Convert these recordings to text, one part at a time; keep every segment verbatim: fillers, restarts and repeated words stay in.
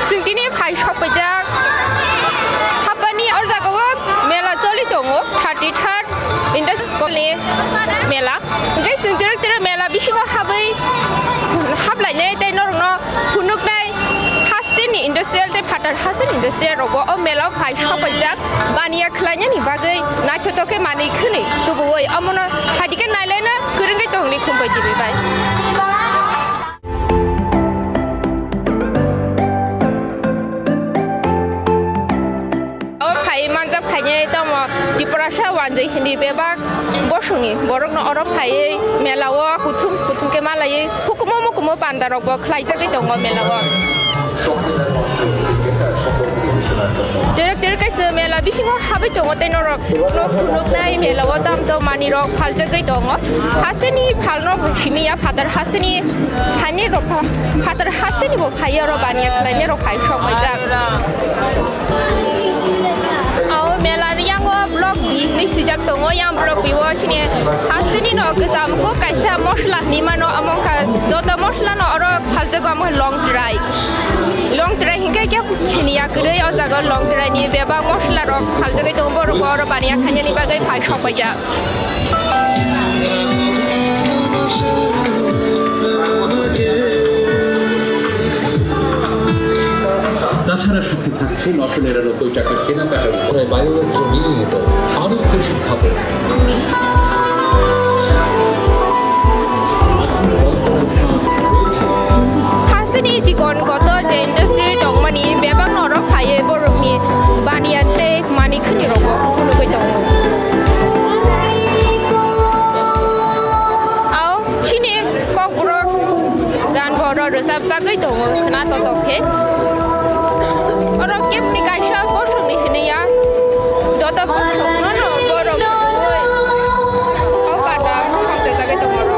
Chwng tini phai sokpaijak. Hapani o jagao mela choli tongo, thirty third Industry Mela. Hwnkhe chwng twrwk twrwk mela bisingo habwi haplainai tei norokno phunuknai hasteni industrial tei phatar hasteni industrial rogo o mela o phai sokpaijak. Baniya khlainani bagwi naithotok khe manwi khwnwi tubuwi omono phaidi khe nailaina kwrwngwi tongni khumbai dibi bai. O phai manjak phainai tamo Tiprasa wanjwi hindi bebak bosongni borokno oro phaiwi mela o kuthum kuthum khe malaiwi hukumu mukumu panda rok bo khlaijagwi tongo mela o. Terek terek kaisa mela bisingo habwi tongo tei norok no phunuknai mela o tam to manwi rok phaljagwi tongo. Hasteni phalno simi ya phatar hasteni phaini rok pha-, phatar hasteni bo phaiya oro baniya khlainai rok phai sok baijak. O mela ni yango block B hinwi swijak tongo, yang block B o sini hasteni no kwcham ko kaisa mosla hinwi mano, omo wngkha joto mosla no oro phaljago, omo wngkha long trai. Long trai hinkhe khe sini ya kwrwi o jaga long trai ni bebak mosla rok phaljagwi tongo, borok bo oro baniya khainani bagwi phai sok baijak. তাছাড়া সাথে থাকছে নশো নিরানব্বই টাকার কেনাকাটার উপরে বায়ুযন্ত্র নিয়ে এলো আরো খুশির খবর। Hasteni chikon kotor je industry tongmani bebak norok phaiwi borokni baniya tei mani khini rokbo phunugwi tongo. Ao chini kokborok gan bo oro rwchapjagwi tongo khwna totok khe. Oro kebni kaisa bosongni hinwi ya, joto bosongno no borok o bata songchajagwi tongo oro.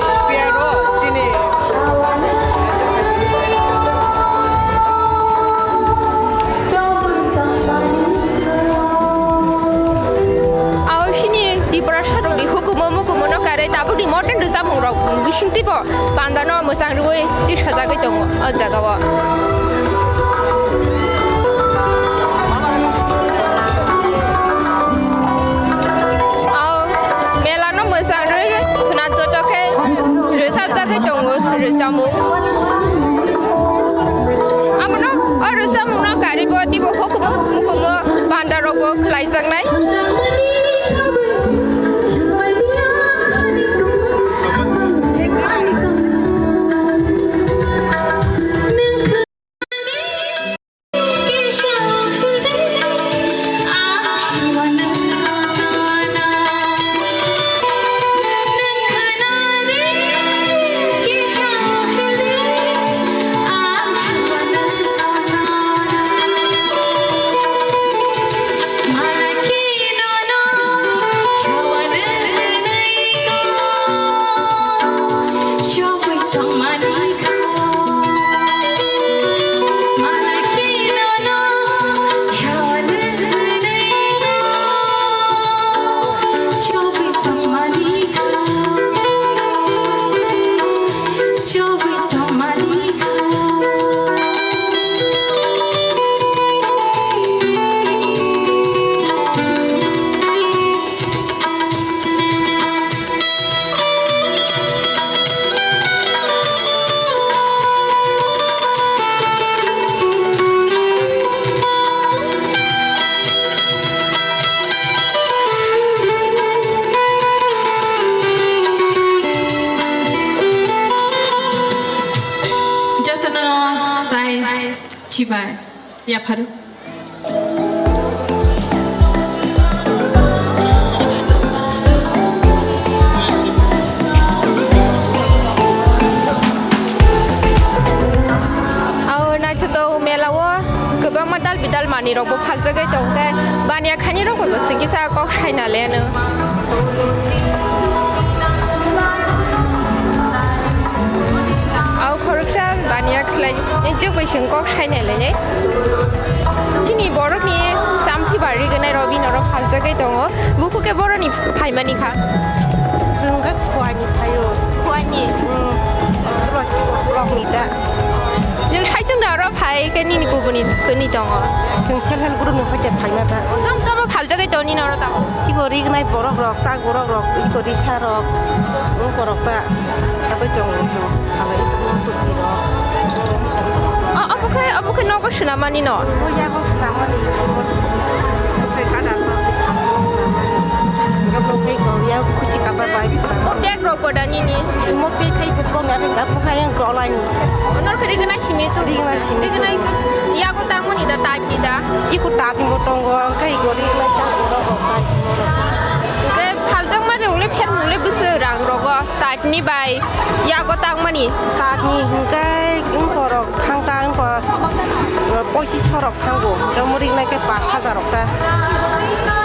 Oro fair o chini. Ao chini Tiprasa rokni hukumu mukumu no karwi tabukni modern rwchapmung rok bisingtwi bo panda no mwchang rwui tisajagwi tongo o jaga o. Ao mela no mwchang rwui khwna joto khe rwchapjagwi tongo rwchapmung. Abono o rwchapmung no karwi bo teibo hukumu mukumu panda rok bo khlaijaknai. Jotono bai chibai yapharo. Ao naithotok mela o kwbangma dal bidal manwi rok bo phaljagwi tongkhe baniya khainai rok bai bo singkisa kok saina leno. Ao khoroksa baniya khlai, jwk bai chwng kok sainai lainai. Chini borokni chamthi ba rignai rok bini oro phaljagwi tongo. Bukhuk khe boroni phaimani kha. Chwng khe Khuaini phaio. Khuaini? Hmm. Borokni da. Nwng Oro phai khe nini kubuni kuni tongo. Chwng self help group ni hoite phaima ta. Tamo tamo phaljagwi toni noro tamo. Iko rignai borok rok, tak borok rok, iko risa rok, ung korok ta. Aboi tongo chwng. Abo iko ung tuki rok. O, obo khe, obo khe nogo swnamani no? O yago swnamani. Obo khe kadar rok. Rok no khe ko ya khusi kata bai. O bag rok koda nini? Mo pe khai ko ko na ring ap khai yang dolai ni. Onor khe rignai simi tu. Rignai simi tu. Rignai khe yago tangmani da, tak ni da. Iko tak ni bo tongo, ang khai go rignai tak ni rok rok tak ni rok. Khe phaljak ma rong le pher mung le bwswk rang rogo, tak ni bai yago tangmani. Tak ni hwnkhe ung korok thang ta ung ko, pochish rok. Thango, tei murik nai khe pash hajar rok ta,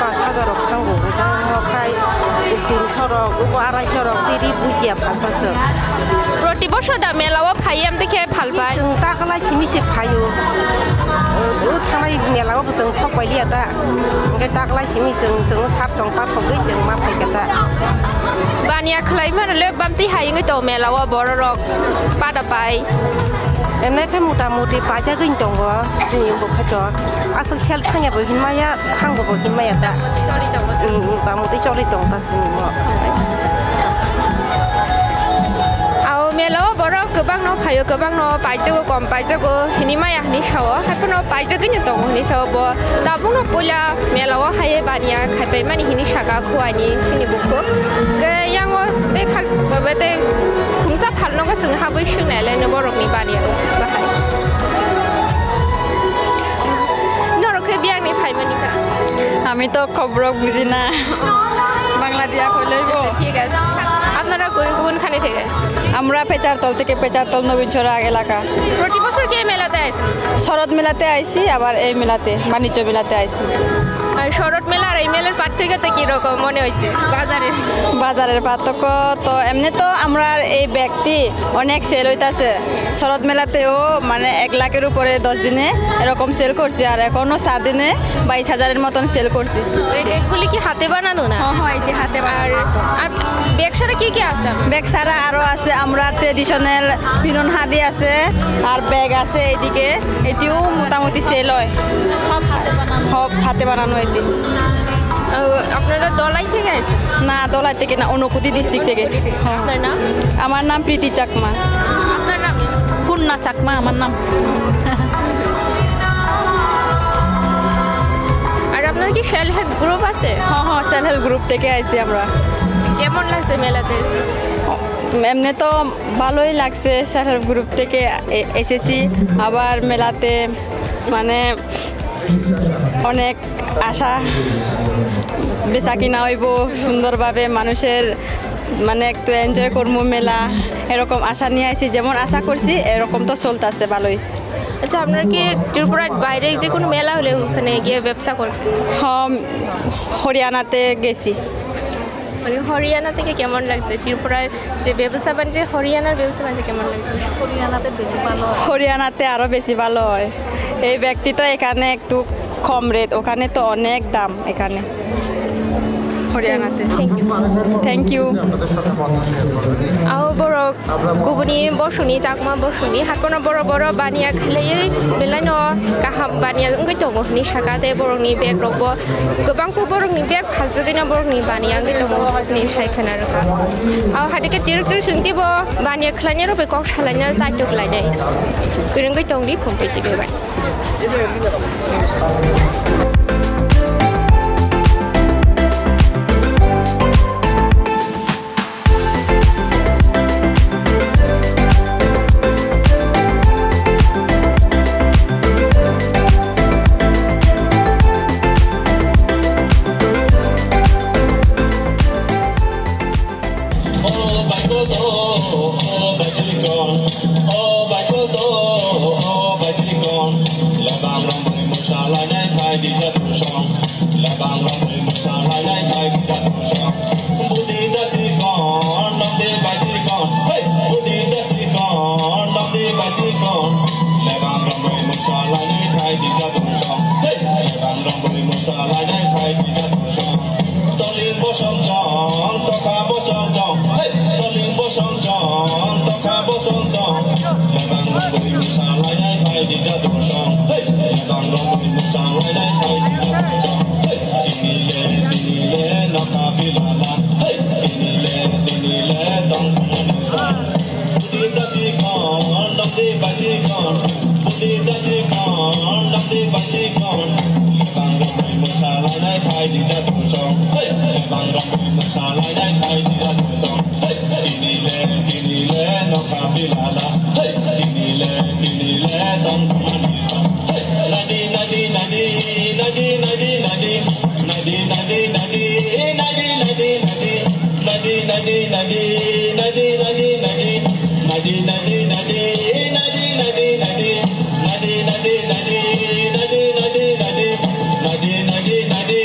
pash hajar rok thango, hwnkhe omo khai tin sho rok, obo arai sho rok, tei ri bujiya phalpaswk. Proti bosor da mela o phai em, tei khe phalpai? Chwng taklai simi se phaio, o thanai mela o bo chwng sok pai liya ta, hwnkhe taklai simi chwng, chwng sak tong pathogwi chwng ma phai kha ta. Baniya khlai mano le bamtwi hai wngwi tongo mela o borok rok pada pai. Emne khe mota moti paijagwi tongo, chini bwkha to. Aswk sel thangya bo hinmaya, thango bo hinmaya ta. Choli tongo ta. Mm, mm, mota moti choli tongo ta chini bo. Ao mela o borok kwbang no phaio, kwbang no paijago, kom paijago, hinwi maya hinwi sao. Haiphano paijagwi no tongo hinwi sao bo. Tabuk no puila mela o hai baniya khaipai mani hinwi saka khuani chini bukhuk. Ke yango tei khak-, tei khungsa phalnogo chwng habwi swngnai le borokni baniya rok bahai. Norok khe biyangni phaimani kha? আমি তো খবর বুঝি না। বাংলা দিয়া কইলেই বো। আচ্ছা, ঠিক আছে। আপনারা কোন, কোনখানে থেকে আসছেন? আমরা পেচারতল থেকে, পেচারতল নবীনছড়া এলাকা। প্রতি বছর কি এই মেলাতে আসেন? শরৎ মেলাতে আইছি, আবার এই মেলাতে, বাণিজ্য মেলাতে আইছি। আর শরৎ মেলা আর এই মেলার পার্থক্যটা কিরকম মনে হচ্ছে বাজারে? বাজারের পার্থক্য তো এমনি তো আমরার এই ব্যাগটি অনেক সেল হইতাছে। শরৎ মেলাতেও মানে এক লাখের উপরে দশ দিনে এরকম সেল করছি, আর এখনো চার দিনে বাইশ হাজারের মতন সেল করছি। এই ব্যাগগুলি কি হাতে বানানো না? হ্যাঁ, হ্যাঁ, এটি হাতে আর, বানানো। আর ব্যাগ ছাড়া কি কি আছে? ব্যাগ ছাড়া আরো আছে, আমরা ট্রেডিশনাল ফিনন হাদি আছে, আর ব্যাগ আছে এদিকে, এটিও মোটামুটি সেল হয়। সব হাতে বানানো। সব হাতে বানানো এটি। আহ, আপনারা দলাই থেকে আসেন? না, দলাই থেকে না, ঊনকোটি ডিস্ট্রিক্ট থেকে। হ্যাঁ। আপনার নাম? আমার নাম প্রীতি চাকমা। আপনার নাম? পূর্ণা চাকমা আমার নাম। আর আপনার কি সেলফ হেল্প গ্রুপ আছে? হ্যাঁ, হ্যাঁ, সেলফ হেল্প গ্রুপ থেকে আইছি আমরা। কেমন লাগছে মেলাতে এসে? এমনি তো ভালোই লাগছে, সেলফ হেল্প গ্রুপ থেকে এ-, এসেছি। আবার মেলাতে মানে অনেক আশা, বেচা কিনা হইব সুন্দরভাবে, মানুষের মানে একটু এনজয় করবো মেলা, এরকম আশা নিয়ে আইছি। যেমন আশা করছি এরকম তো চলতেছে ভালোই। আচ্ছা, আপনারা কি ত্রিপুরার বাইরে যে কোনো মেলা হলে ওখানে গিয়ে ব্যবসা করেন? হ্যাঁ, হরিয়ানাতে গেছি। ওই হরিয়ানা থেকে কেমন লাগছে ত্রিপুরার যে ব্যবসা বাণিজ্য, হরিয়ানার ব্যবসা বাণিজ্য কেমন লাগছে? হরিয়ানাতে বেশি ভালো হয়। হরিয়ানাতে আরো বেশি ভালো হয়। এই ব্যক্তি তো এখানে একটু কম রেট, ওখানে তো অনেক দাম এখানে হরিয়ানাতে। Thank you. Thank you. Ao borok kubuni bosongni, Chakma bosongni hakono borok borok baniya khlaiwi belai no kaham baniya wngwi tongo hwnwi saka, tei borokni bag rokbo kwbang kuk borokni bag phaljagwino borokni baniya wngwi tongo hwnwi sai khna rwkha. Ao hai khe tirok tirok chwng teibo baniya khlainai rok bai kok salaina chaitok lainai kwrwngwi tongdi khumpui twi bai. O bai koto, o bai chikon, o bai koto, o bai chikon, lebang romwi mwsa lainai phai di jatungsong, lebang romwi mwsa lainai phai di jatungsong. Budi da chikon, nongdi bai chikon, hey! Budi da chikon, nongdi bai chikon, lebang romwi mwsa lainai phai di jatungsong, hey! Lebang romwi mwsa lainai phai di jatungsong. Toling bosong chong, tokha bosong chong, hey! Toling bosong chong, tokha bosong chong. Lebang rong bui bwsa lainai phai Tini le, tini le, nokha bilala. Hey, tini le, tini le, tong tong sa. Budi da chikon, dam di ba chikon. Budi da chikon, dam di ba chikon. Lebang romwi mwsa lainai phai di jadu song. Hey, lebang romwi mwsa lainai phai di jadu song. Hey, tini le, tini le, nokha bilala. Hey, tini le, tini le, tong tong sa. Hey, nadi, nadi, nadi, nadi, nadi, nadi. Nadi, nadi, nadi, nadi, nadi, nadi. Nadi, nadi, nadi, nadi, nadi, nadi. Nadi, nadi, nadi, nadi, nadi, nadi. Nadi, nadi, nadi, nadi, nadi, nadi. Nadi, nadi, nadi,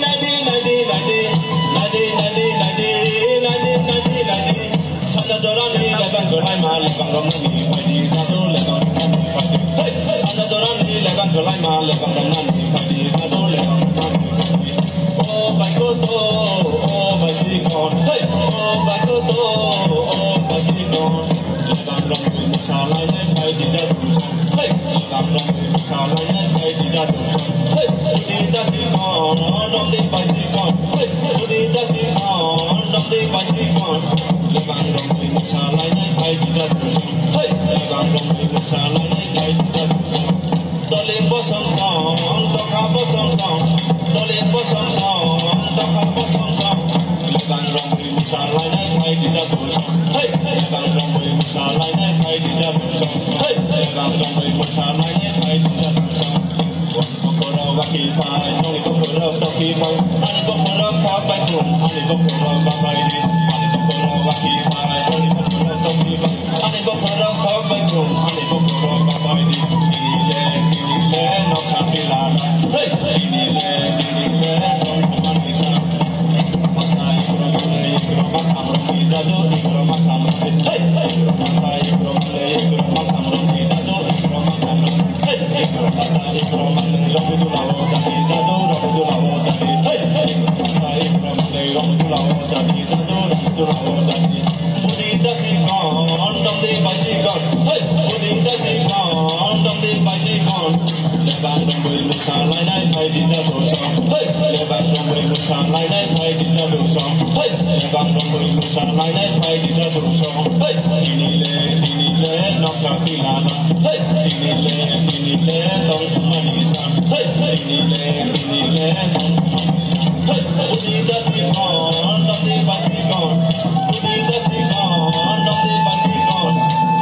nadi, nadi, nadi. Nadi, nadi, nadi, nadi, nadi, nadi. Sanja jorani lebang kwlaima, lebang romani phaidi jadu, lebang romani phaidi. Hey! Sanja jorani lebang kwlaima, lebang romani phaidi jadu, lebang romani phaidi. O bai koto, o bai chikon, hey! O bai koto, o bai chikon. Lebang romwi mwsa lainai phaidi jadu song. Hey! Lebang romwi mwsa lainai phaidi jadu song. Hey! Budi da chikon, romdi bai chikon. Hey! Budi da chikon, romdi bai chikon. Lebang romwi mwsa lainai phaidi jadu song. Hey! Lebang romwi mwsa lainai phaidi jadu song. Dole bosong song, tokha bosong song. Dole bosong song, tokha bosong song. Lebang romwi mwsa lainai phaidi jadu song. Hey! Lebang romwi mwsa lainai phaidi jadu song. Hey! Lebang romwi mwsa lainai phaidi jadu song. Ani bokhorok waki phai, ani bokhorok toki phai, ani bokhorok thap bai thum, ani bokhorok babai di, ani bokhorok waki phai, ani bokhorok toki phai, ani bokhorok thap bai thum, ani bokhorok babai di. Tini le, tini le, nokha bilala. Hey, tini le, tini le, tong tong ani sa. Masa ikro male ikro makham rok di jadu, ikro makham rok di. Hey, ikro masa ikro male ikro makham rok di jadu, ikro makham rok di. Hey, ikro masa ikro male rok di dula o jadu, jadu rok di dula o jadu. Hey, ikro masa ikro male rok di dula o jadu, jadu rok di dula o jadu. Budi da chikon, dam di bai chikon. Hey, budi da chikon, dam di bai chikon. Lebang romwi mwsa lainai phaidi jadu song. Hey, lebang romwi mwsa lainai phaidi jadu song. Hey, lebang romwi mwsa lainai phaidi jadu song. Hey, tini le, tini le, nokha bilala. Hey, tini le, tini le, tong tong ani sa. Hey, tini le, tini le, tong tong ani sa. Hey, budi da chikon, dam di bai chikon. Budi da chikon, dam di bai chikon.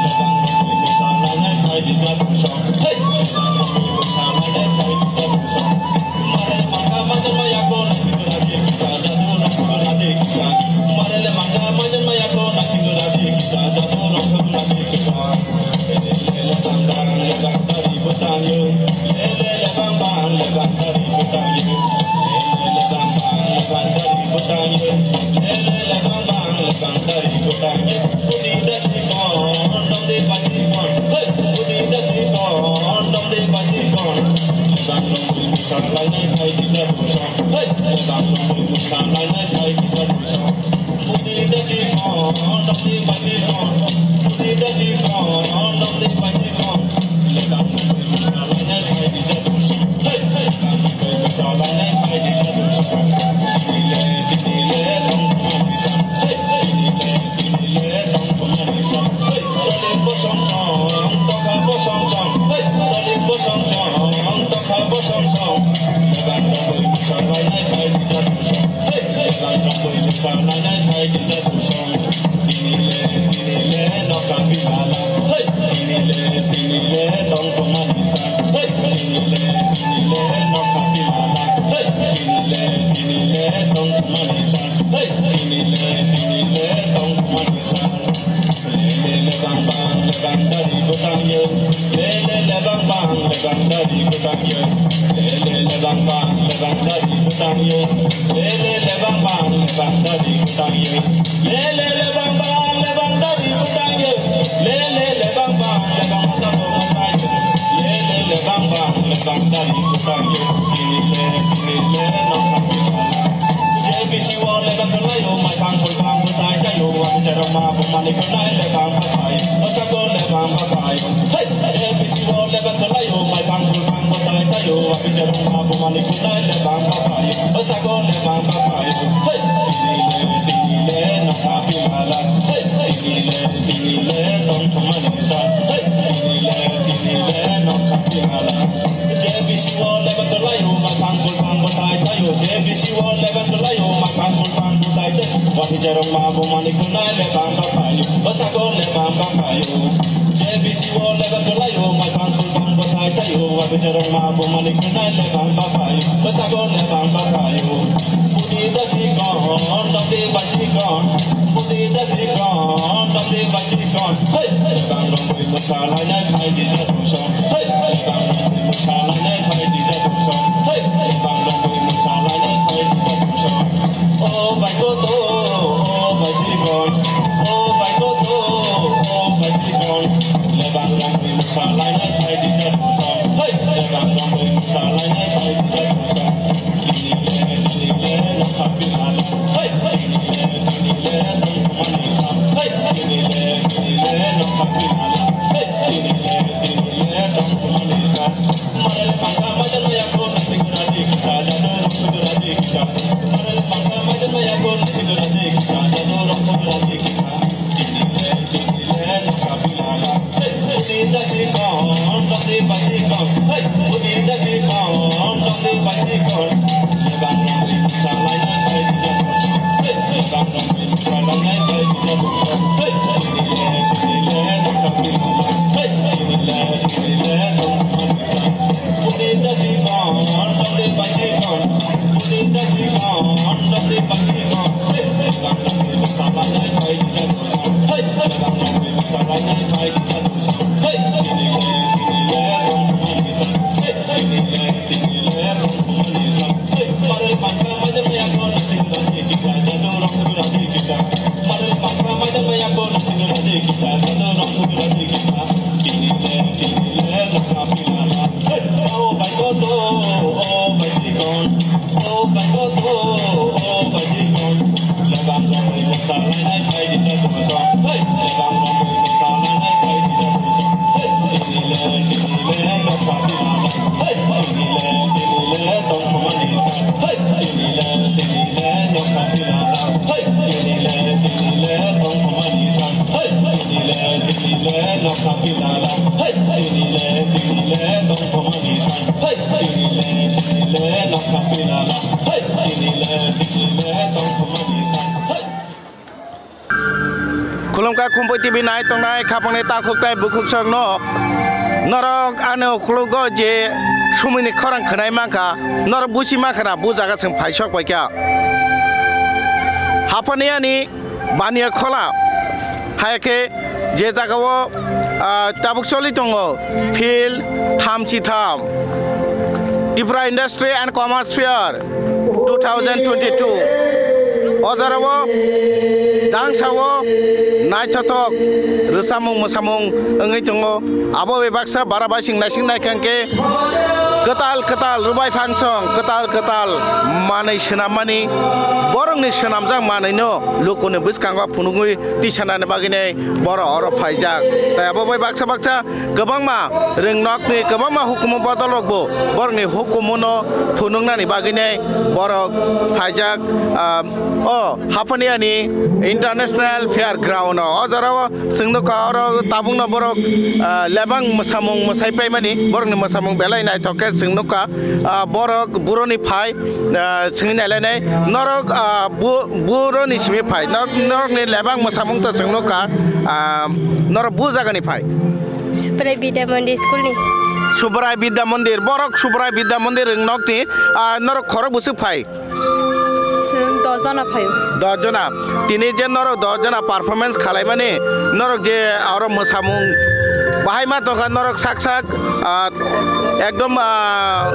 Lebang romwi mwsa lainai phaidi jadu song. Hey, lebang romwi mwsa lainai phaidi jadu song. Mare le mangka majan maya ko na singura de kita jadu na singura de kita. Mare le mangka majan maya ko na singura de kita jadu na singura de kita. Lele le bang bang le bang tari butang yo. Lele le bang bang le bang tari butang yo. Lele le bang bang le bang tari butang yo. Lele le bang bang le bang tari butang yo. Budi da chikon, dam di bai chikon. Hey, budi da chikon, dam di bai chikon. Lebang romwi mwsa lainai phaidi jadu song. Hey, lebang romwi mwsa lainai phaidi jadu song. Budi da chikon, dam di bai chikon. Budi da chikon, dam di bai chikon. Lebang romwi mwsa lainai phaidi jadu song. Hey, lebang romwi mwsa lainai phaidi jadu song. Tini le, tini le, tong tong ani sa. Hey, tini le, tini le, tong tong ani sa. Hey, dole bosong song, tokha bosong song. Hey, dole bosong song, tokha bosong song. Lebang romwi mwsa lainai phaidi jadu song. Hey, lebang romwi mwsa lainai phaidi jadu song. Tini le, tini le, nokha bilala. Hey, tini le, tini le, tong tong ani sa. Hey, tini le, tini le, nokha bilala. Hey, tini le, tini le, tong tong ani sa. Hey, tini le, tini le, tong tong ani sa. Lele le bang bang le bang tari butang yo. Lele le bang bang le bang tari butang yo. Lele le bang bang le bang tari butang yo. Lele le bang bang le bang tari butang yo. Lele le bang bang le bang tari butang yo. Lele le bang bang le bang sa bo butang yo. Lele le bang bang le bang tari butang yo. Tini le, tini le, nokha bilala. J B C o lebang kwlaio, mai bang bul bang bwtai taio, ani cherok ma bumani kwlai lebang bwtai, o chakor lebang bwtai. Hey! J B C Lebang kwlaio, mai bang bul bang bo tai taio, wabi jarung ma bo mani kunai lebang ba paio, o sago lebang ba paio. Hey, tini le, tini le, nokha pimala. Hey, tini le, tini le, tong thumani sa. Hey, tini le, tini le, nokha pimala. J B C o lebang kwlaio, mai bang bul bang bo tai taio, J B C o lebang kwlaio, mai bang bul bang bo tai taio, wabi jarung ma bo mani kunai lebang ba paio, o sago lebang ba paio. J B C o lebang kwlaio, mai bang bul bang bo tai taio, wabi jarung ma bo mani kunai lebang ba paio, o sago lebang ba paio. Budi da chikon, dam di ba chikon, budi da chikon, dam di ba chikon. Hey, lebang rong bui mo salai nai phai di ja tu song. Hey, lebang rong bui mo salai nai phai di ja tu song. Hey, lebang rong bui mo salai nai phai di ja tu song. O bai koto, o bai chikon, o bai koto, o bai chikon. Lebang rong bui mo salai nai phai di ja tu song. Hey, lebang rong bui mo salai nai phai di ja tu song. Tini le, tini le, nokha pimala. Hey, tini le, tini le, tong thumani sa. Hey, tini le, tini le, nokha pimala. Hey, tini le, tini le, tong thumani sa. Marale pangka majan maya ko nasik radi kita jadu rong suk radi kita. Marale pangka majan maya ko nasik radi kita jadu rong suk radi kita. Tini le, tini le, nokha pimala. Hey, tini da chikon, dam di ba chikon. Hey, tini da chikon, dam di ba chikon. Lebang rong bui mo salai nai phai di ja tu song. Hey, lebang rong bui mo salai nai phai di ja tu song. Hey, tini le, tini le, nokha pimala. Hey, tini le, tini le, tong thumani sa. Budi da chikon, dam di ba chikon. Budi da chikon, dam di ba chikon. Hey, lebang rong bui mo salai nai phai di ja tu song. Hey, lebang rong bui mo salai nai phai di ja tu song. Hey, tini le, tini le, tong thumani sa. Hey, tini le, tini le, tong thumani sa. Hey, marale pangka majan maya ko nasik radi kita jadu rong suk radi kita. Marale pangka majan maya ko nasik radi kita jadu rong suk radi kita. Tini le, tini le, nokha pimala. Hey, o bai koto, o bai chikon, o bai koto, o bai chikon. Lebang rong bui mo salai nai phai di ja tu song. Hey, lebang rong bui mo salai nai phai di ja tu song. Hey, tini le, tini le, nokha pimala. Hey, tini le, tini le, tong thumani sa. Hey, tini le, tini le, nokha pimala. Hey, tini le, tini le, tong thumani sa. Hey, tini le, tini le, nokha pimala. Hey, tini le, tini le, tong thumani sa. Hey, tini le, tini le, nokha pimala. Hey, tini le, tini le, tong thumani sa. Hey. Khulumkha Khumpui T V nai tongnai khapangni takhuk tai bukhuk sokno. Norok ani ukhulugo je sumini khorang khwnai mankha, norok busi mankha na bu jaga chwng phai sok paikha. Haphaniani Baniya Khola, hai khe je jagao, ah, tabuk choli tongo, field thamchi tham, Tripura Industry and Commerce Fair two thousand twenty-two. O jorao dangsao naithothok rwchapmung mwsamung wngwi tongo. Abo bai baksa bara bai sing naising naikha hwnkhe kwtal kwtal rwbai phangsong, kwtal kwtal manwi swnammani, borokni swnamjak manwino lukuni bwskango phunugwi tisanani bagwini borok oro phaijak. Tai abo bai baksa baksa kwbangma rwngnokni kwbangma hukumu bodolrokbo borokni hukumuno phunuknani bagwini borok phaijak. Ah, o Haphaniani International Fair Ground-o. O jorao chwng nukha oro tabukno borok, ah, lebang mwsamung mwsai paimani, borokni mwsamung belai naithok khe chwng nukha. Ah, borok buroni phai, ah, chwngwi nailainai, norok, ah, bu-, buroni simi phai, nor-, norokni lebang mwsamung to chwng nukha, ah, norok bu jagani phai? Subrai Bidya Mandir school ni. Subrai Bidya Mandir, borok Subrai Bidya Mandir rwngnokni, ah, norok khorok bwswk phai? Chwng dos jona phaio. Dos jona. Tini je norok dos jona performance khalaimani, norok je oro mwsamung bahai ma tongkha, norok sak sak, ah, ekdom, ah,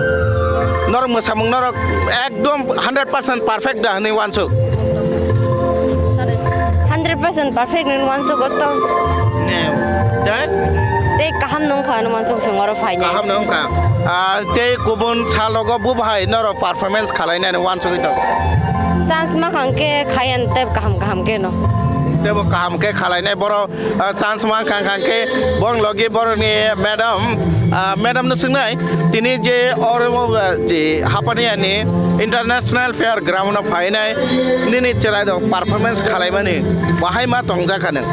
norok mwsamung norok ekdom hundred percent perfect da hwnwi uansuk? Hundred percent perfect hwnwi uansuk o to. Ne, dai? Tei kaham nungkha hwnwi uansuk chwng oro phainai. Kaham nungkha. Ah, tei kubun salogo bo bahai norok performance khalainani uansugwi tongo? Chance mankha hwnkhe khaiyan tei kaham kaham khe no. Tebo kaham khe khalainai borok, ah, chance mankha, hwnkhe borok logi borokni madam, ah, madam no swngnai, tini je oro, ah, je Hapaniani International Fair ground o phainai nini chwrai rok performance khalaimani bahai ma tongjakha nwng?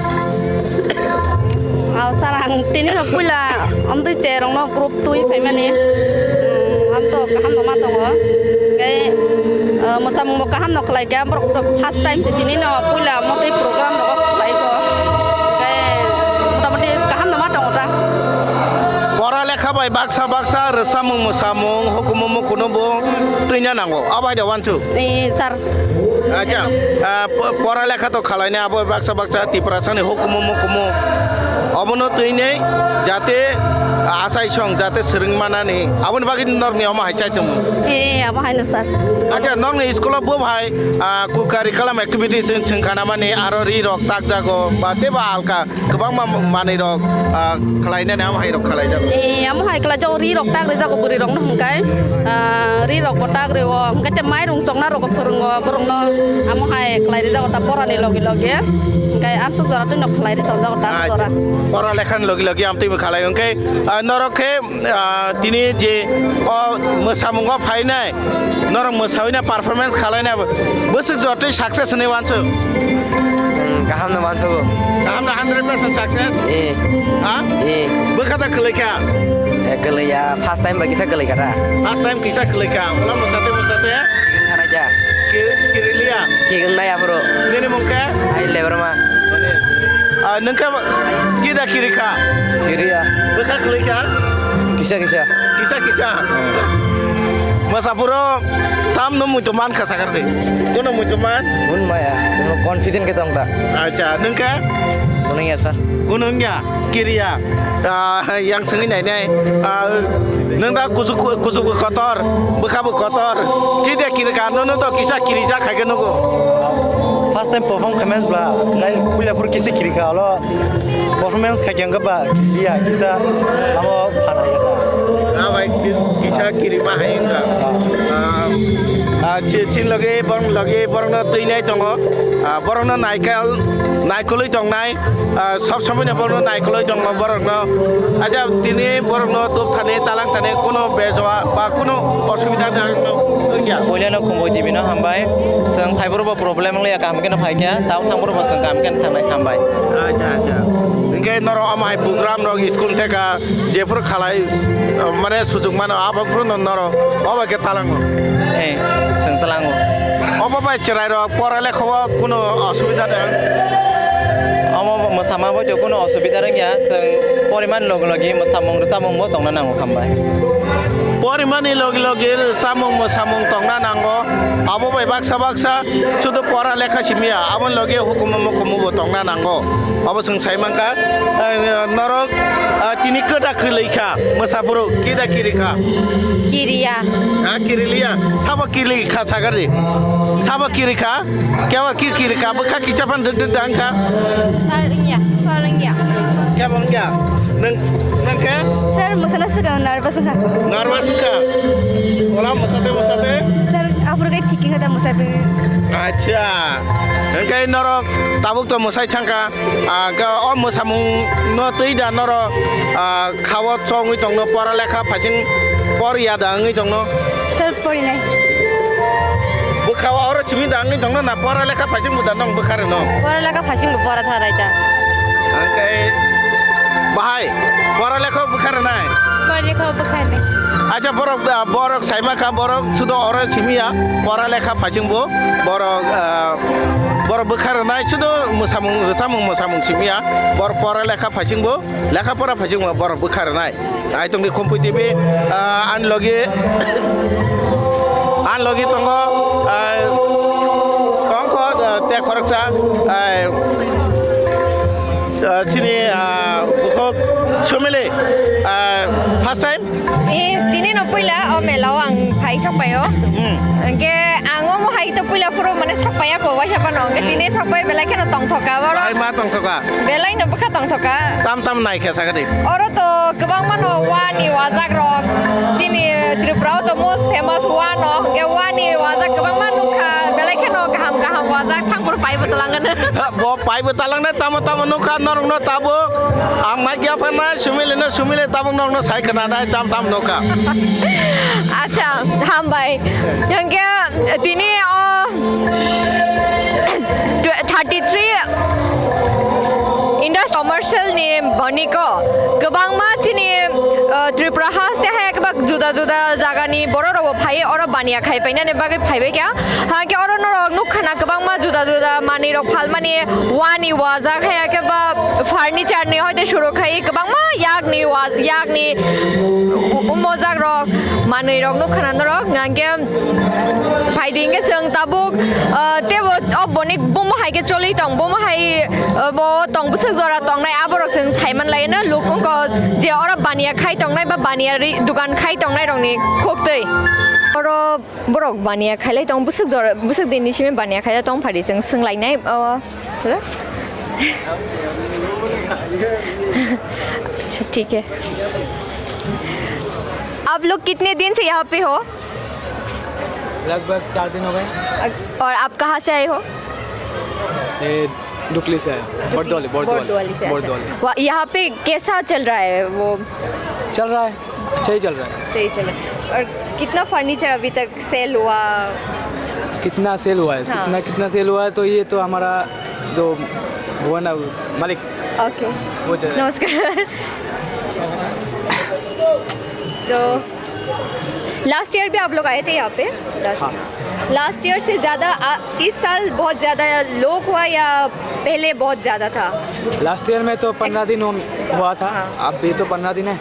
Ah, sir, ang tini no puila amtwi cherokno group twi phaimani, hmm, ang to kaham no ma tongo. Khe, ah, mwsamung bo kaham no khlai kha, borok to first time se tini no puila motwi program rok khlai kho. Khe, motamoti kaham no ma tongo ta. Pora lekha bai baksa baksa rwchapmung mwsamung hukumu mukuno bo twina nango. Abai da wansu. Eh, sir. Acha, ah, po-, pora lekha to khalainai abo baksa baksa Tiprasani hukumu mukumu obono twinai jate, ah, achai song jate swrwng manani aboni bagwi norokni omo hai chai tongo. Eh, abo haino sir. Acha, norokni school o bo hai, ah, kukari kalam activities wng chwng khana mani aro ri rok takjago ba teibo alka kwbangma manwi rok, ah, khwlainani amo hai rok khwlaijago. Eh, amo hai khwlaijago, ri rok tak rijago bwrwi rok no hwnkhe, ah, ri rok bo tak rio, hwnkhe tei mairung chokna rok bo phwrwngo borok no, amo hai khwlai rijago ta porani logi logi, hwnkhe amsuk jora twi no khwlai ri tonjago ta. Acha. Jora. Pora lekhani logi logi amtwi bo khwlai hwnkhe, ah, norok khe, ah, tini je o mwsamungo phainai, norok mwsawina performance khwlaina bwswk jotwi success hinwi wansuk? Hmm, kaham no mansugo. Kaham no hundred percent success? Eh. Ha? Eh. Bwkha da kwlwi kha? Eh, kwlwi ya, first time bai kisa kwlwi kha da. First time kisa kwlwi kha. Ulo mwsate mwsate? Thana kya? Ki-, kiriliya? Thik wng nai aphuru. Nini mung khe? Sahil Debbarma. Ah, nwng khe kida kiri kha? Kiriya. Bwkha kwlwi kha? Kisa kisa. Kisa kisa. Mwsaphuru tamno muitu man kha sakar de. Kono muitu man? Bun maya. Kono confident khe tong ta. Acha, nwng khe? Kono ya sir. Kono ya, kiriya. Ah, yang sengwi nai nai. Ah, nwng da kuchuk, kuchuk bo kotor, bwkha bo kotor. Kide kiri kha, nono to kisa kiri jak khai khe nugo. First time perform khaimani bla, nai puila phuru kisa kiri kha, olo performance khai khe wngkha ba, iya, kisa amo phan hai kha. Ah, bai, ki-, kisa kiri ma hai wngkha. Ah, ah, chi-, chin logi, borok logi, borokno twi nai tongo. Ah, borokno naikal, naikolwi tongnai. Ah, sob somoi no borokno naikolwi tongo borokno. Acha tini borokno tubthani, talangthani kuno bejoa ba kuno osubida wngya. Puilano Kumboi T V no hambai. Chwng phaibrokbo problem wngya, kaham kheno phaikha. Tamo thangbrokbo chwng kaham kheno thangnai, hambai. Acha, acha. Hwnkhe norok omo hai program rok school theka jephuru khalai, mane sujuk mano, abo phuru no norok obo khe talango. Eh, chwng talango. Obo bai chwrai rok pora lekha o kuno osubida de? Omo mwsama bai to kuno osubida wngya, chwng porimani logi logi mwsamung rwchapmung bo tongna nango, hambai. Porimani logi logi rwchapmung mwsamung tongna nango, abo bai baksa baksa sudu pora lekha simiya, aboni logi hukumu mukumu bo tongna nango. Obo chwng sai mankha, eh, norok, ah, tini kwda kwlwi kha, mwsaphuru kida kiri kha? Kiriya. Ha, kiriliya. Sabo kiri kha sagardi. Sabo kiri kha. Kewa ki kiri kha, bwkha kisa phan dwk dwk da wngkha. Sir wngya, sir wngya. Kebo wngya. Nwng, nwng khe? Sir, mwsana swkang nervous wngkha. Nervous wngkha. Ola mwsate mwsate? Sir, aphuru khe thik wngkha da mwsate. Acha. Hwnkhe norok tabuk to mwsai thangkha. Ah, ga-, o mwsamung no twi da norok, ah, kha o chongwi tongno, pora lekha phaising por ya da wngwi tongno? Sir, porinai. Bwkha o oro simi da wngwi tongno na pora lekha phaising bo da nong bwkha rwno? Pora lekha phaising bo pora tha raita. Hwnkhe bahai pora lekha bwkha rwnai? Pora lekha bwkha rwnai. Acha borok, ah, borok saima kha borok sudo oro simi ya pora lekha phaising bo borok, ah, borok bwkha rwnai sudo mwsamung rwchapmung mwsamung simi ya borok pora lekha phaising bo. Lekha pora phaisingma borok bwkha rwnai. Ai tongdi Khumpui T V, ah, ani logi, ani logi tongo, ah, tongkho, ah, te khoroksa, ah, ah, chini, ah, bukhuk Sumili, ah, first time? Eh, tini no puila o mela o ang phai sok pai o. Hmm. Hwnkhe ang omo hai to puila phuru mane sok pai ya ko waisa phano. Hwnkhe tini sok pai belai kheno tongthoka borok. Bahai ma tongthoka? Belai no bwkha tongthoka. Tam tam nai khe sakha di. Oro to kwbangma no wani wajak rok. Chini Tripura o to most famous wa no. Hwnkhe wani wajak kwbangma nukha. Belai kheno kaham kaham wajak thangphuru paibo to Langana. Bo paibo talangnai tamo tamo nukha norokno tabuk. Ang mai gya phanai sumile no sumile tabuk norokno sai khna dai tam tam nukha. Acha, hambai. Yang khe tini o thirty three Indus commercial ni boniko kwbangma chini, uh, Tripura haste hai kwbak juda juda jagani borok rokbo phai oro baniya khai painani bagwi phaibai kha. Hake oro norok nukha na kwbangma juda juda manwi rok phalmani wani wajak hai khe ba furniture ni hoite suru khai kwbangma yakni wa-, yakni u-, umojak rok manwi rok nukha na norok hake phaidi hingke chwng tabuk, ah, tebo o bonik bomo hai khe choli tong bomo hai, ah, bo tong bwswk jora tongnai aborok chwng saiman lai no luk wngkha je oro baniya khai tongnai ba baniya ri dukan khai tongnai rokni khuktwi oro. Borok baniya khailai tong bwswk jora bwswk din ni simi baniya khailai tong phari chwng swnglainai o. Hello? अच्छा, ठीक है। आप लोग कितने दिन से यहाँ पे हो? लगभग चार दिन हो गए। अ-, और आप कहाँ से आए हो? ये डुकली से आया। बरदोली, बरदोली। बरदोली से, अच्छा। बरदोली। वाह, यहाँ पे कैसा चल रहा है वो? चल रहा है, अच्छा ही चल रहा है। सही चल रहा है। और कितना फर्नीचर अभी तक सेल हुआ? कितना सेल हुआ है? हाँ। कितना, कितना सेल हुआ है? तो ये तो हमारा जो वो है ना मालिक, ओके। वो जो है। नमस्कार। तो लास्ट ईयर भी आप लोग आए थे यहाँ पे? लास्ट हाँ। लास्ट ईयर से ज़्यादा, आ, इस साल बहुत ज़्यादा लोग हुआ या पहले बहुत ज़्यादा था? लास्ट ईयर में तो पन्द्रह दिन हुआ था, हाँ। अब भी तो पन्द्रह दिन है,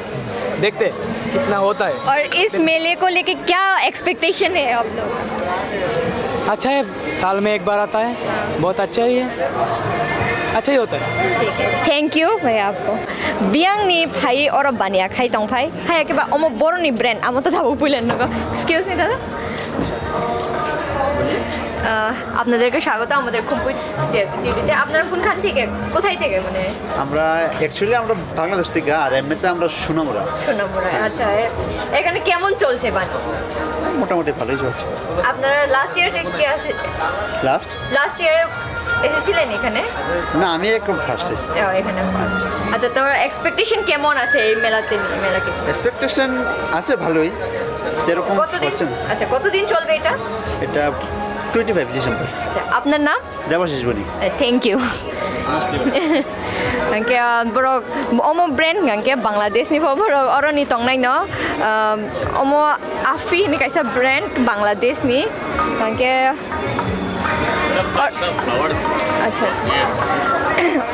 देखते कितना होता है। और इस मेले को लेके क्या एक्सपेक्टेशन है आप लोग? अच्छा है, साल में एक बार आता है, बहुत अच्छा ही है, अच्छा ही होता है। ठीक है, thank you भाई आपको। Biyangni phai oro baniya khai tong phai. Hai ke ba omo boroni brand, amo to tabo puilan nogo. Excuse me, দাদা। আহ, আপনাদেরকে স্বাগত আমাদের খুম্পুই টি-, টিভিতে। আপনারা কোনখান থেকে, কোথায় থেকে, মানে? আমরা, actually আমরা বাংলাদেশ থেকে, আর এমনিতে আমরা সোনামুড়া। সোনামুড়া, আচ্ছা। এ-, এখানে কেমন চলছে বানিয়া? মোটামুটি ভালোই চলছে। আপনারা লাস্ট ইয়ার থেকে আসে-, লাস্ট? লাস্ট ইয়ার এসেছিলেন এখানে? না, আমি এখন ফার্স্ট এসেছি। ও, এখানে ফার্স্ট। আচ্ছা, তো এক্সপেকটেশন কেমন আছে এই মেলাতে নিয়ে, মেলাকে? এক্সপেকটেশন আছে ভালোই, যেরকম কতদিন? হচ্ছে না। আচ্ছা, কতদিন চলবে এটা? এটা টোয়েন্টি ফাইভ ডিসেম্বর। আচ্ছা, আপনার নাম? দেবাশিস বণিক। এ, thank you। Hingke, ah, borok omo brand hingke Bangladesh ni pho borok oroni tongnai no, ah, omo Afi hini kaisa brand Bangladesh ni, hingke, or-, acha, acha.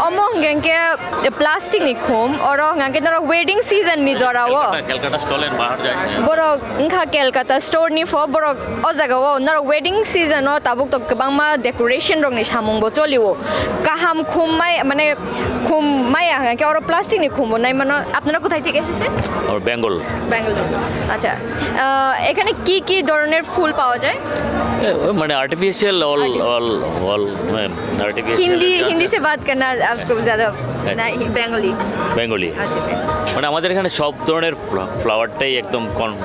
Omo hingke, hingke plastic ni khum, oro hingke norok wedding season ni jora o. Calcutta, Calcutta stall and bahar jai. Borok wngkha Calcutta store ni pho, borok o jaga o norok wedding season o tabuk tok kwbangma decoration rok ni samung bo choli o. Kaham khum mai, mane khum maya hingke oro plastic ni khum bo nai mano. আপনারা কোথায় থেকে এসেছেন? ওর বেঙ্গল। ব্যাঙ্গালোর। আচ্ছা। আহ, এখানে কি কি ধরনের ফুল পাওয়া যায়? এ, ওই মানে artificial all, RT- all, all, মানে আর্টিফিশিয়াল হিন্দি, জানতে হিন্দি সে বাত করনা, আপ তো জ্যাদা আচ্ছা, না, আচ্ছা। বেঙ্গলি। বেঙ্গলি। আচ্ছা, বেঙ্গলি। মানে আমাদের এখানে সব ধরনের ফ্লা-, ফ্লাওয়ারটাই একদম কম-,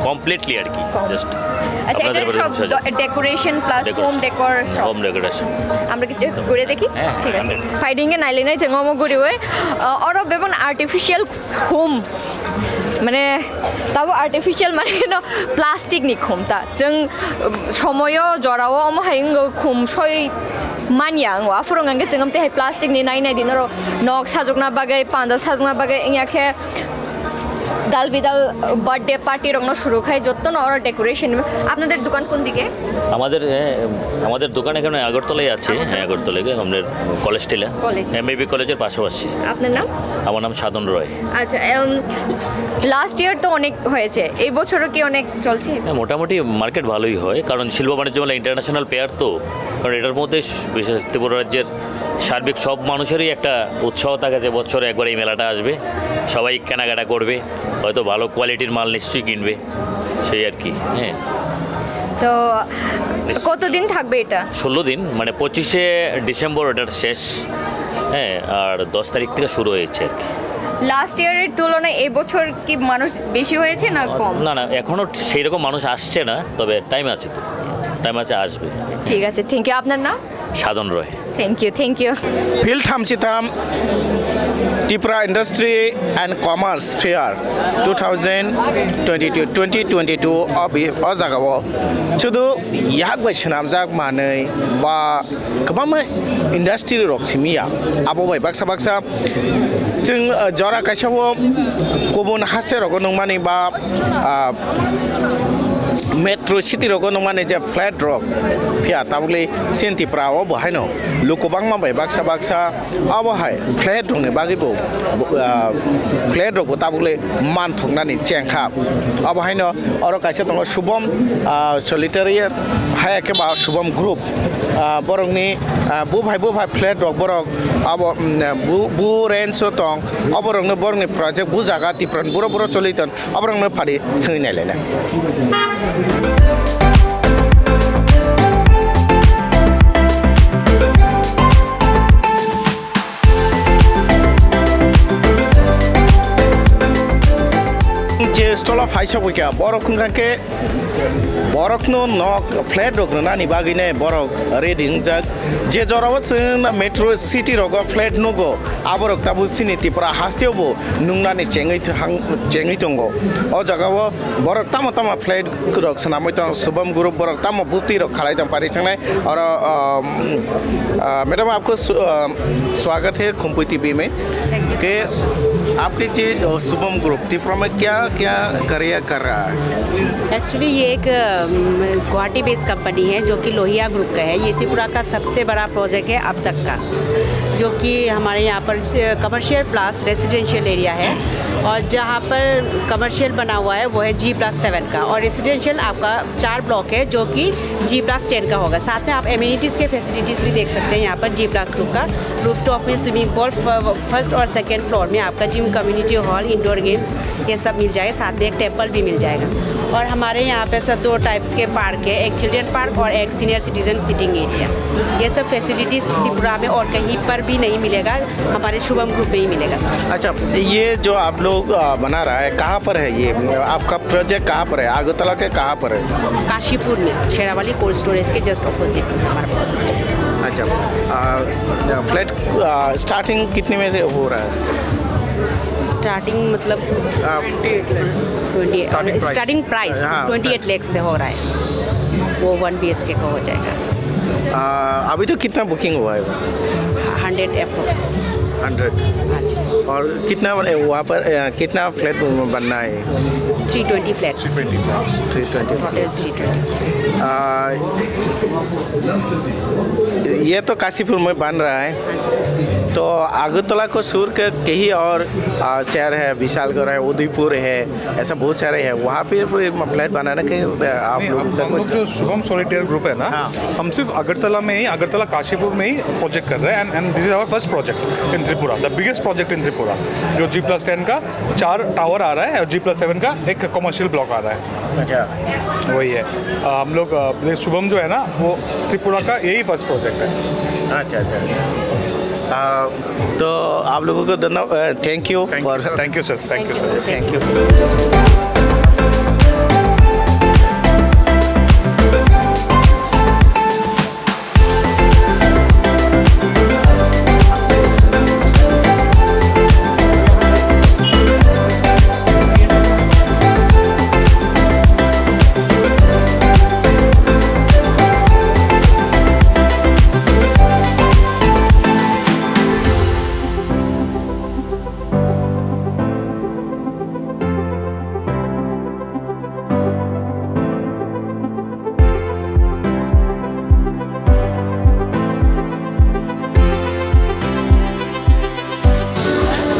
কমপ্লিটলি আর কি, কম। জাস্ট আচ্ছা, আপনাদের এটা বাড়ির সব সব সাজা। ড-, decoration plus home decoration. Decor সব। Home decoration. আমরা কিছু ঘুরে দেখি? হ্যাঁ, ঠিক আছে। হ্যাঁ। ফাইডিং এ নাইলে নাই, যেমন ঘুরে ওই, আহ, অরো বেবন আর্টিফিশিয়াল হোম, মানে, তাও আর্টিফিশিয়াল মানে কেন প্লাস্টিক নি খোম তা। जों, উম, সময়ও জরাও অমো হাইঙ্গো খুম সই মানিয়া আঙ্গো। আফুরং আঙ্গে जों আমতে হাই প্লাস্টিক নি নাই নাই দিন আরো নখ সাজুকনা বাগে, পান্দা সাজুকনা বাগে, ইয়া খে ডাল বিদাল বার্থডে পার্টি রংনো শুরু খাই যত না ওরা ডেকোরেশন। আপনাদের দোকান কোন দিকে? আমাদের, এ, আমাদের দোকান এখানে আগরতলায় আছে, হ্যাঁ, আগরতলায়, আমাদের কলেজ টিলা, কলেজ। এমবিবি কলেজের পাশাপাশি। আপনার নাম? আমার নাম সাধন রয়। আচ্ছা, এম, লাস্ট ইয়ার তো অনেক হয়েছে, এই বছরও কি অনেক চলছে? হ্যাঁ, মোটামুটি মার্কেট ভালোই হয়, কারণ শিল্প বাণিজ্য মেলা ইন্টারন্যাশনাল পেয়ার তো, কারণ এটার মধ্যে স-, বিশেষ ত্রিপুরা রাজ্যের সার্বিক সব মানুষেরই একটা উৎসাহ থাকে যে বছরে একবার এই মেলাটা আসবে, সবাই কেনাকাটা করবে, হয়তো ভালো কোয়ালিটির মাল নিশ্চয়ই কিনবে, সেই আর কি। হ্যাঁ। তো কতদিন থাকবে এটা? ষোলো দিন, মানে পঁচিশে ডিসেম্বর ওটার শেষ। হ্যাঁ, আর দশ তারিখ থেকে শুরু হয়েছে আর কি। লাস্ট ইয়ারের তুলনায় এবছর কি মানুষ বেশি হয়েছে না কম? না, না, এখনো সেই রকম মানুষ আসছে না, তবে টাইম আছে তো, টাইম আছে, আসবে। ঠিক আছে, থ্যাংক ইউ। আপনার নাম? সাধন রয়। Thank you, thank you. Phil thamchi tham Tripura Industry and Commerce Fair two thousand twenty-two, twenty twenty-two o bi-, o jagao sudu yak bai swnamjak manwi ba kwbangma industry rok simi ya. Abo bai baksa baksa chwng, uh, jora kaisa o kubun haste rogo nungmani ba, uh, metro city rogo nungmani je flat rok phiya tabukle chini Tripura o bo haino luku bangma bai baksa baksa abo hai flat rokni bagwi bo, uh, flat rok bo tabukle manthoknani chengkha. Abo haino oro kaisa tongo Shubham, uh, Solitary, hai khe ba Shubham Group. Ah, borokni, ah, buphai buphai flat rok borok abo, mm, bu, bu range o tong, oborokno borokni project bu jaga Tripura ni buro buro choli ton, oborokno phari swngwi nai laina. Je stall o phaisa buikha borok wngkha khe Borokno nok flat rok rwnani bagwino borok ready wngjak. Je jorao chwng metro city rogo flat nugo, aborok tabuk chini Tripura hasteo bo nungnani chengwi thang-, chengwi tongo. O jagao borok tamo tamo flat rok swnamwi tong, Shubham Group borok tamo bwtwi rok khalai tong pari sangnai. Oro, um, uh, madam, aapko su-, um, स्वागत है खुम्पुई टीवी में। Thank you so कि much। आपके जे, अ, शुभम ग्रुप त्रिपुरा में क्या क्या कार्य कर रहा है? एक्चुअली ये एक, अम, गुवाहाटी बेस्ड कंपनी है जो कि लोहिया ग्रुप का है। ये त्रिपुरा का सबसे बड़ा प्रोजेक्ट है अब तक का, जो कि हमारे यहाँ पर, अ, कमर्शियल प्लस रेसिडेंशियल एरिया है, और जहाँ पर कमर्शियल बना हुआ है वो है जी प्लस सेवन का, और रेसिडेंशियल आपका चार ब्लॉक है जो कि जी प्लस टेन का होगा। साथ में आप एमिनिटीज़ के फैसिलिटीज़ भी देख सकते हैं यहाँ पर जी प्लस टू का। रूफटॉप में स्विमिंग पूल, फ-, फर्स्ट और सेकंड फ्लोर में आपका gym, community hall, indoor games, ये सब मिल जाएगा। साथ में एक टेम्पल भी मिल जाएगा। और हमारे यहाँ पे सर दो टाइप्स के पार्क है, एक चिल्ड्रन पार्क और एक सीनियर सिटीजन सिटिंग एरिया। ये सब फैसिलिटीज़ त्रिपुरा में और कहीं पर भी नहीं मिलेगा, हमारे शुभम ग्रुप में ही मिलेगा सर। अच्छा, ये जो आप लोग, अ, बना रहा है, कहाँ पर है ये? आपका प्रोजेक्ट कहाँ पर है? आगरतला के कहाँ पर है? काशीपुर में शेरावाली कोल्ड स्टोरेज के जस्ट अपोजिट हमारा प्रोजेक्ट है। अच्छा, अ, फ्लैट, अ, स्टार्टिंग कितने में से हो रहा है? स्टार्टिंग मतलब आ, twenty, starting price. Starting price हाँ, ट्वेंटी एट लैक्स से हो रहा है, वो वन बी एच के का हो जाएगा। आ, अभी तो कितना बुकिंग हुआ है? Hundred approx. हंड्रेड। हाँ जी। और कितना बने-, वहाँ पर, अ, कितना फ्लैट बनना है? Three twenty flats. Three twenty. Total three twenty. आ, ये तो काशीपुर में बन रहा है, तो आगरतला को छोड़ के कहीं और, आ, शहर है, विशालगढ़ है, उदयपुर है, ऐसा बहुत सारे हैं, वहाँ पे भी फ्लैट बनाने के, आ, आप नहीं, लोग हम, का हम लोग कुछ जो शुभम सॉलिटेयर ग्रुप है ना, हाँ। हम सिर्फ अगरतला में ही, अगरतला काशीपुर में ही प्रोजेक्ट कर रहे हैं, and, and this is our first project in Tripura, the biggest project in Tripura, जो जी प्लस टेन का चार टावर आ रहा है और जी प्लस सेवन का एक कमर्शियल ब्लॉक आ रहा है। अच्छा। वही है। अ, हम लोग, अ, ये शुभम जो है ना, वो त्रिपुरा का यही फर्स्ट प्रोजेक्ट है। अच्छा, अच्छा। अ, तो आप लोगों को धन्यवाद, अ, thank you for thank you, sir। Thank you, sir। Thank you।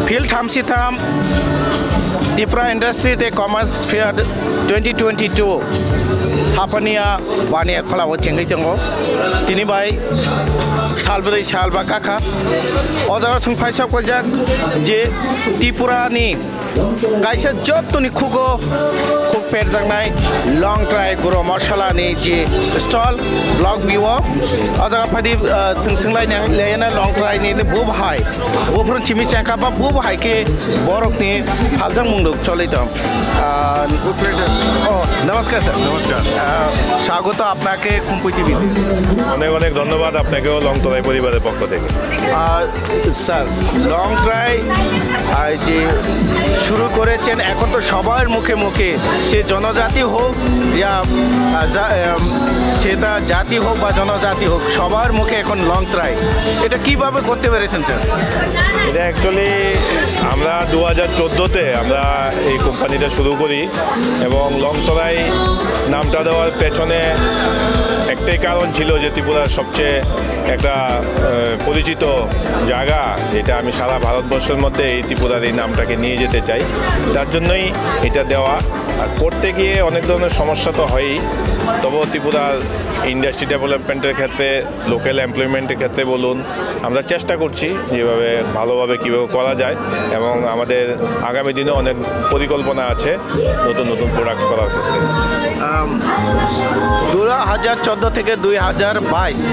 Phil thamsi tham Tripura Industry tei Commerce Fair twenty twenty-two Hapania Bania Khola o chengwi tongo. Tini bai salbrwi salba kakha. O jaga chwng phaisa paijak je Tripura ni kaisa jottoni khugo khuk perjaknai Longtrai Guro Masala ni je stall block B o. O jaga phaidi, ah, swng swng lai nang leyana Longtrai ni bo bahai. Bo phuru chimi chengkha ba bo bahai khe borok ni phaljak mung rok choli tong. Ah, oh, নমস্কার স্যার। নমস্কার। আহ, স্বাগত আপনাকে খুম্পুই টিভিতে। অনেক অনেক ধন্যবাদ আপনাকেও লংতরাই পরিবারের পক্ষ থেকে। আহ, স্যার, লংতরাই, আহ, যে শুরু করেছেন, এখন তো সবার মুখে মুখে, সে জনজাতি হোক, ইয়া, আহ, জা-, আহ, সেটা জাতি হোক বা জনজাতি হোক, সবার মুখে এখন লংতরাই। এটা কিভাবে করতে পেরেছেন স্যার? এটা অ্যাকচুয়ালি আমরা দু হাজার চোদ্দোতে আমরা এই কোম্পানিটা শুরু করি এবং লংতরাই নামটা দেওয়ার পেছনে একটাই কারণ ছিল যে ত্রিপুরার সবচেয়ে একটা, আহ, পরিচিত জায়গা, যেটা আমি সারা ভারতবর্ষের মধ্যে এই ত্রিপুরার এই নামটাকে নিয়ে যেতে চাই, তার জন্যই এটা দেওয়া। আর করতে গিয়ে অনেক ধরনের সমস্যা তো হয়ই, তবুও ত্রিপুরার ইন্ডাস্ট্রি ডেভেলপমেন্টের ক্ষেত্রে, লোকাল এমপ্লয়মেন্টের ক্ষেত্রে বলুন, আমরা চেষ্টা করছি যেভাবে ভালোভাবে কীভাবে করা যায়, এবং আমাদের আগামী দিনে অনেক পরিকল্পনা আছে নতুন নতুন প্রোডাক্ট করার ক্ষেত্রে। আম, দু হাজার চোদ্দ থেকে দুই হাজার বাইশ,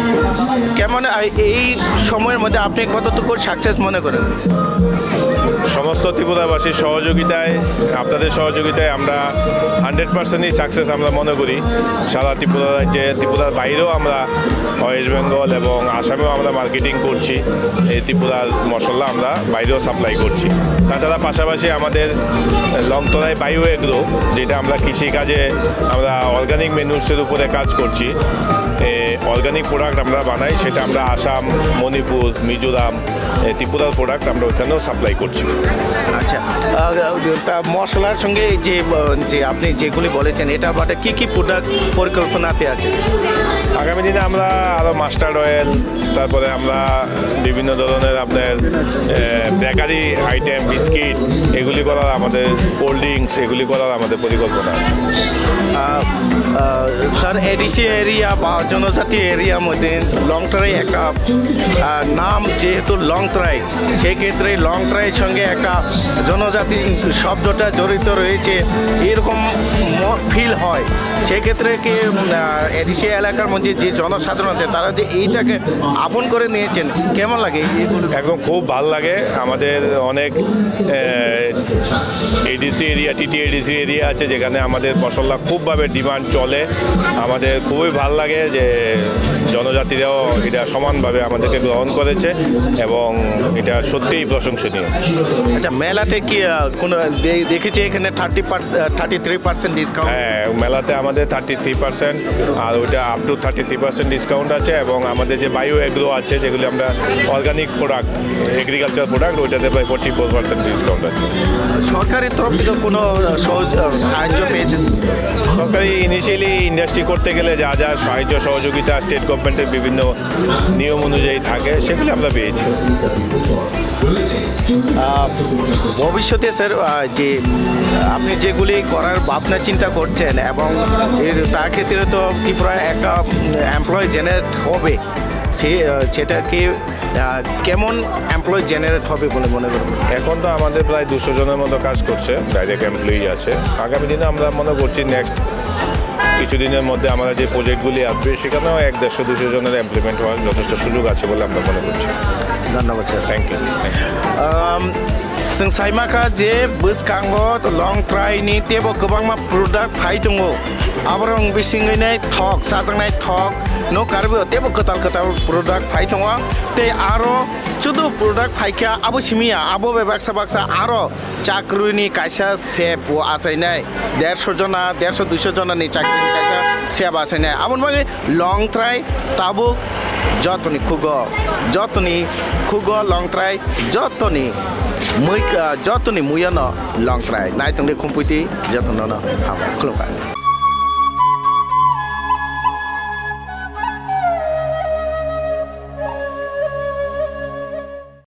কেমন আ-, এই সময়ের মধ্যে আপনি কতটুকু সাকসেস মনে করেন? সমস্ত ত্রিপুরাবাসীর সহযোগিতায়, আপনাদের সহযোগিতায় আমরা হান্ড্রেড পার্সেন্টই সাকসেস আমরা মনে করি। সারা ত্রিপুরা রাজ্যে, ত্রিপুরার বাইরেও আমরা ওয়েস্ট বেঙ্গল এবং আসামেও আমরা মার্কেটিং করছি। এই ত্রিপুরার মশলা আমরা বাইরেও সাপ্লাই করছি। তাছাড়া পাশাপাশি আমাদের লংতরাই বায়ো এগ্রো, যেটা আমরা কৃষিকাজে আমরা অর্গানিক ম্যানুয়ার্সের উপরে কাজ করছি, অর্গানিক প্রোডাক্ট আমরা বানাই, সেটা আমরা আসাম, মণিপুর, মিজোরাম, এ, ত্রিপুরার প্রোডাক্ট আমরা ওখানেও সাপ্লাই করছি। আচ্ছা, আহ, তা মশলার সঙ্গে এই যে, আহ, যে আপনি যেগুলি বলেছেন, এটা বাদে কি কি প্রোডাক্ট পরিকল্পনাতে আছে? আগামী দিনে আমরা আরও মাস্টার্ড অয়েল, তারপরে আমরা বিভিন্ন ধরনের আপনার, এ, বেকারি আইটেম, বিস্কিট, এগুলি করার আমাদের, কোল্ড ড্রিঙ্কস, এগুলি করার আমাদের পরিকল্পনা আছে। আহ, আহ, স্যার, এডিসি এরিয়া বা জনজাতি এরিয়ার মধ্যে লংতরাই একটা, আহ, নাম যেহেতু লংতরাই, সেক্ষেত্রে লংতরাইয়ের সঙ্গে একটা জনজাতি শব্দটা জড়িত রয়েছে, এরকম ম-, ফিল হয়। সেক্ষেত্রে কি, উম, আহ, এডিসি এলাকার মধ্যে যে জনসাধারণ আছে, তারা যে এইটাকে আপন করে নিয়েছেন, কেমন লাগে এই, এই গরু? একদম খুব ভালো লাগে। আমাদের অনেক, আহ, ADC area, TT ADC area আছে, যেখানে আমাদের মশলা খুবভাবে ডিমান্ড চলে। আমাদের খুবই ভালো লাগে যে জনজাতিরাও এটা সমানভাবে আমাদেরকে গ্রহণ করেছে এবং এটা সত্যিই প্রশংসনীয়। আচ্ছা, মেলাতে কি, আহ, কোনো দে-, দেখেছি এখানে থার্টি পার্সেন্ট, আহ, থার্টি থ্রি পার্সেন্ট ডিসকাউন্ট? হ্যাঁ, মেলাতে আমাদের থার্টি থ্রি পার্সেন্ট, আর ওইটা up to thirty three percent discount আছে, এবং আমাদের যে বায়ো এগ্রো আছে, যেগুলি আমরা অর্গানিক প্রোডাক্ট, এগ্রিকালচার প্রোডাক্ট, ওইটাতে প্রায় ফোর্টি ফোর পার্সেন্ট ডিসকাউন্ট আছে। সরকারের তরফ থেকে কোনো সহজ-, সাহায্য পেয়েছেন? সরকারি ইনিশিয়ালি ইন্ডাস্ট্রি করতে গেলে যা যা সাহায্য সহযোগিতা স্টেট গভর্নমেন্টের বিভিন্ন নিয়ম অনুযায়ী থাকে, সেগুলি আমরা পেয়েছি। আহ, ভবিষ্যতে স্যার, আহ, যে আপনি যেগুলি করার ভাবনা চিন্তা করছেন এবং এর, তার ক্ষেত্রে তো ত্রিপুরায় একটা এমপ্লয় জেনারেট হবে, সে, আহ, সেটা কি, আহ, কেমন এমপ্লয় জেনারেট হবে বলে মনে করেন? এখন তো আমাদের প্রায় দুশো জনের মতো কাজ করছে, ডাইরেক্ট এমপ্লয়ি আছে। আগামী দিনে আমরা মনে করছি নেক্সট কিছুদিনের মধ্যে আমরা যে প্রজেক্টগুলি আসবে, সেখানেও এক দেড়শো দুশো জনের এমপ্লয়মেন্ট হওয়ার যথেষ্ট সুযোগ আছে বলে আমরা মনে করছি। ধন্যবাদ sir. Thank you. Um, chwng sai ma kha je bwskango longtrai ni teibo kwbangma product phai tongo. Aborok bisingwi nai thok, chajaknai thok, no karwi o teibo kwtal kwtal product phai tongo. Tei aro chudu product phai kha abo simi ya, abo bai baksa baksa aro chakrwini kaisa sep o achainai, dersho jona, dersho duisho jona ni chakrwini kaisa sep achainai. Aboni bagwi longtrai tabuk jotoni khugo, jotoni khugo longtrai, jotoni mui, ah, jotoni muiano longtrai. Naitongdi khumpuiti jotono no hambai khulumkha.